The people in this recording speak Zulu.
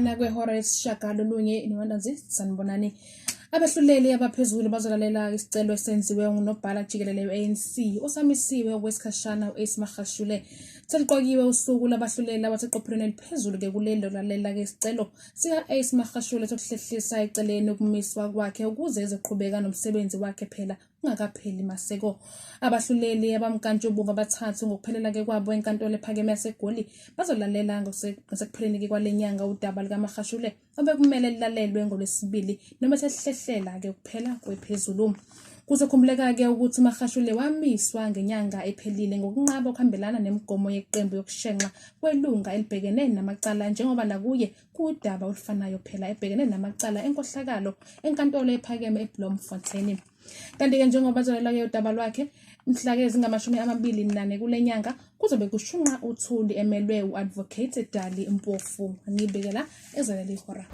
Ukushayana kwehora lesishiyagalolunye newandazi sanibonani. Abehluleli abaphezulu bazolalela isicelo esenziwe ngunobhala jikelele we-ANC osamisiwe okwesikhashana u-Ace Magashule. Seluqokiwe usuku labahluleli abaseqophelweni eliphezulu-ke kuleli lokulalela-ke isicelo sika-Ace Magashule sokuhlehlisa eceleni ukumiswa kwakhe ukuze ezoqhubeka nomsebenzi wakhe phela kungakapheli maseko. Abahluleli abamkantshubovu abathathu ngokuphelela-ke kwabo enkantolo ephakeme yaseGoli bazolalela ngasekupheleni-ke kwale nyanga udaba lukaMagashule obekumele lulalelwe ngoLwesibili noma sesihlehlela-ke ukuphela kwephezulu. Kuzokhumbuleka-ke ukuthi uMagashule wamiswa ngenyanga ephelile ngokunqaba ukuhambelana nemigomo yeqembu yokushenxa kwelunga elibhekene namacala njengoba nakuye kuwudaba olufanayo phela ebhekene namacala enkohlakalo enkantolo ephakeme eBloemfontein. Kanti-ke njengoba azolela-ke udaba lwakhe mhla-ke zingama-24 kule nyanga kuzobe kushunqa uthuli emelwe u-Advocate Dali Mpofu. Ngibikela ezaleli hora.